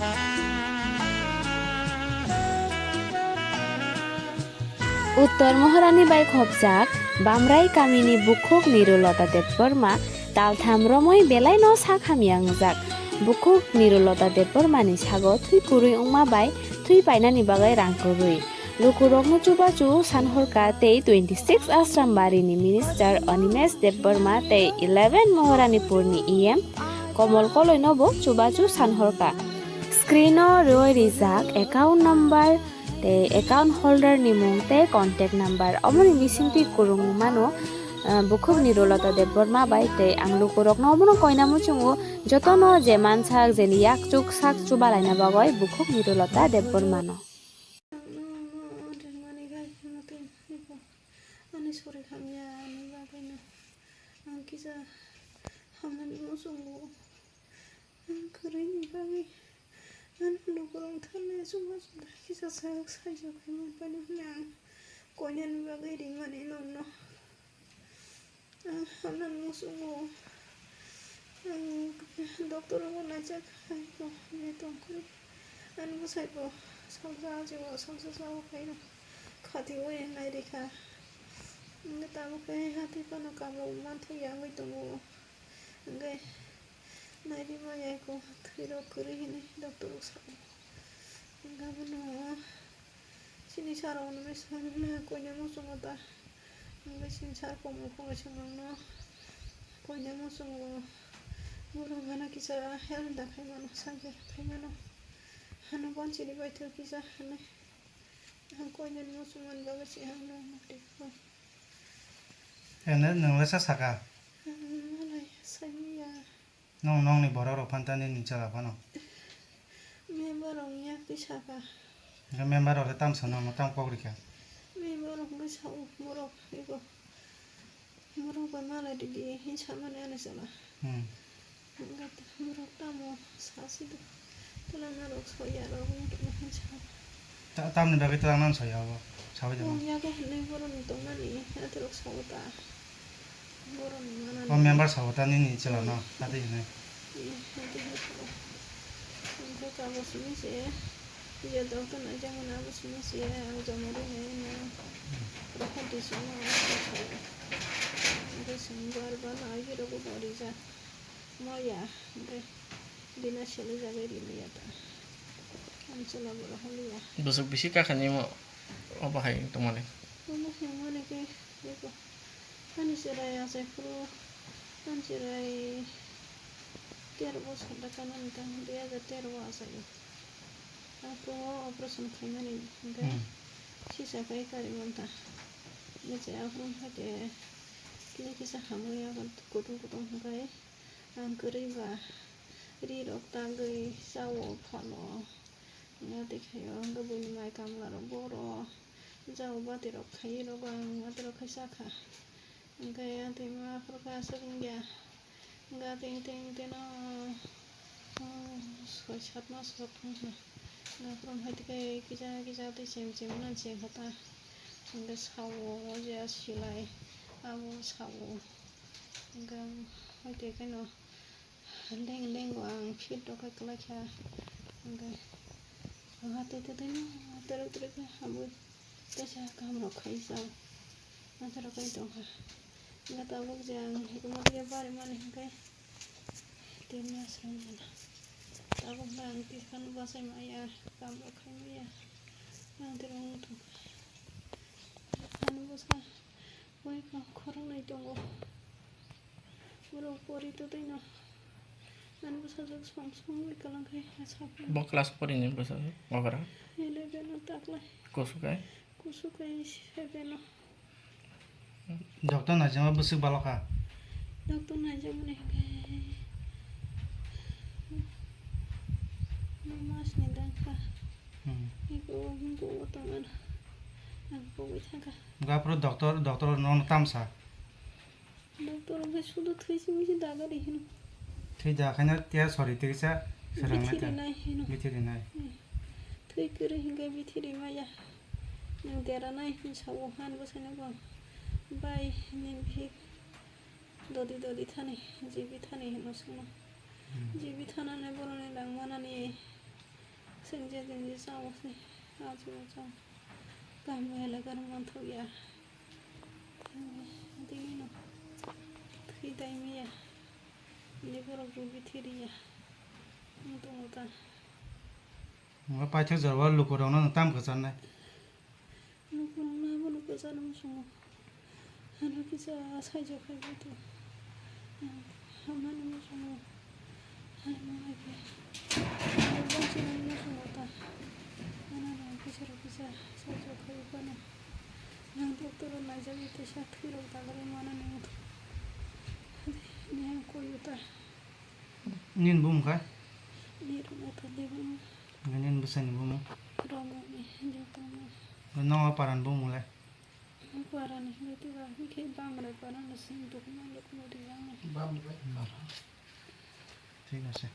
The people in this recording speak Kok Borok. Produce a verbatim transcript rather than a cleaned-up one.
Uttor Moharani bai khopjak Bamrai kamini bukhuk Nirulota Debbarma taltham romwi belaino sak hamya wngjak. Bukhuk Nirulota Debbarmani sago thwi kwrwi wngma bai thwi painani bagwi rang kwrwi. Lukurokno chubachu sanhorka tei twenty six Ashram barini minister Animesh Debbarma tei eleven Moharanipurni E M Komol Koloinobo chubachu sanhorka. Screen-o rwui rijak account number tei account holder ni mung tei contact number. Omoni bisingtwi kwrwngmano, ah, bukhuk Nirulota Debbarma bai tei ang lukurokno omono koina muchungo jotono je mansak jeni yakchuk sak chubalaina bagwi bukhuk Nirulota Debbarmano. Ani sorir hamya ni bagwino ang kisa hamnani muchungo. Ang kwrwini bagwi ano lukurok thani chuma chuma kisa sak saijak khaimani hwnwi ang koinani bagwi ringmani norno. Ang hamnani muchungo ang doctor rokno naijak hai bo hinwi tongkhe ani bwsai bo salsa ajibo salsa sao khaino khati bai nairikha. Hwnkhe tabuk khe hati phano kamu manthokya wngwi tongo. Hwnkhe nairima ya eko thwirok kwrwi hinwi doctor rok sao. Hwnkhe abono chini sir rok hwnwi swngna koinai muchungo ta. Hwnkhe chini sir komor phone swngno koinai muchungo borok hana kisa help da khaimano saja khaimano hano bonchini baithok kisa hinwi. Ang koinani muchungmani bagwi se ang nokno twi kho. Ene nwng le sa saka? Ang malai saimanya. Nwng nokni borok rok phano ta nini chwla phano? Member rok yak twi saka. Hwnkhe member rok le tam sano, tam kok rikha? Member rok hwnkhe sao borok ego. Borok bai malai ridi hin samani ani chwla. Hmm. Borok tamo sasi do. Twlangna rok soya rok wng tongma hin sa. Ta-, tamni bagwi twlangna soya abo? Sawi tongma. Wng ya khe hinwi borokni tongmani, ate rok sao ta. Borokni manani. O member sao ta nini chwla no, ate hinwi. Hmm, ate hinwi sao. Hwnkhe tabuk simi se. Je doctor naijakmani abo simi se ang jomo rinai no. Rokha di simi ang sao. Hwnkhe simi bar bar nai rok bo rijak. Moya, hwnkhe dina sele jagwi rimaya ta. Ang chwla borok holiya. Bwswk bisi kakhani mo, obo hai tongmani. Omo hwnmani khe, beko. Ani chwrai achai phuru, ani chwrai tero bosor da kanani tang, dui hajar tero o achai o. Aphuru o operation khaimani hwnkhe, hmm, sisa khai kari manta. Bwchai aphuru hwnkhe, kisa hamwi abo kutung kutung hwnkhe. Ang kwrwi ba ri rok tagwi chao phano. Wngya twi khaio hwnkhe buini mai kamla rok boro jao bati rok khai rw ang bati rok khai cha kha. Hwnkhe twi ma phuru khe aswk wngya. Hwnkhe twi twi twi no, oh, soi sat mas rok wngkha. Hwnkhe aphuru hai twi khe kisa kisa twi chem chem nang chem kha ta. Hwnkhe sao o je silai abo sao. Hwnkhe hai twi khe no. Leng leng o ang fit rok khe kwlai kha, hwnkhe ang ha twi twi twi no twrwk twrwk khe hamwi teisa kam rok khai chao, naithok rok khai tong kha. Hwnkhe tabuk je ang hikhe ma twi bari mani hwnkhe tini aswk mano. Tabuk hwnkhe ang twi phano bachai maya, kam rok khai maya, ang twi rok wng tong kha. Ani bwsa. Oi, khoroknwi tongo. Borok pori twtwi no. Ani bwsajwk song song bai kwlwng khe, saphuru. Bo class pori ni bwsajwk? Okra? Eleven o taklai. Kusu kai? Kusu kai seven o. Doctor naijama bwswk balo kha? Doctor naijakmani hwnkhe nai mas ni dang kha. Hmm. Eko bo bo tongmano. Ang pogwi thangkha. Gapro doctor, doctor nono tamsa. Doctor hwnkhe sudo thwi simi se daga ri hino. Thwi da khaina tia sori twi sa swrwng na ta. Bithi rinai hino. Bithi rinai. Hmm. Thwi kwrwi hwnkhe bithi rimaya. Nwng dera nai hin sao han bwsai no bo. Bai nini bihik dodi dodi thani, jibi thani hino songno. Hmm. Jibi thanani boroni rang manani. Chwng je chwng je chao se, achu chao. Kami elakar manthoya. Dini no. Thwi dai miya. Ni borok rubi thiriya. Mutu muta. Mo paithak jorwa lukurokno nwng tam kwcharnai. Lukurokno abono kwchar muchungo. Ano kisa saijo khai bai to. Hamani muchungo. Ano hai khe. Ano bangchini muchungo ta. Ano no kisa ro kisa saijo khai bai no. Yang doctor o naijak ite sa thwi rok dagre mana ni mutu. Ni ang koyu ta. Nini bumung kha? Ni rwngya thangwi bumung. Nini bwsani bumung? Romoni, jotono. Nokha parani bumung le? Parani, bwtwi ba, bikhe bangrai parani simi dokhma dokhma rijak. Thik ase.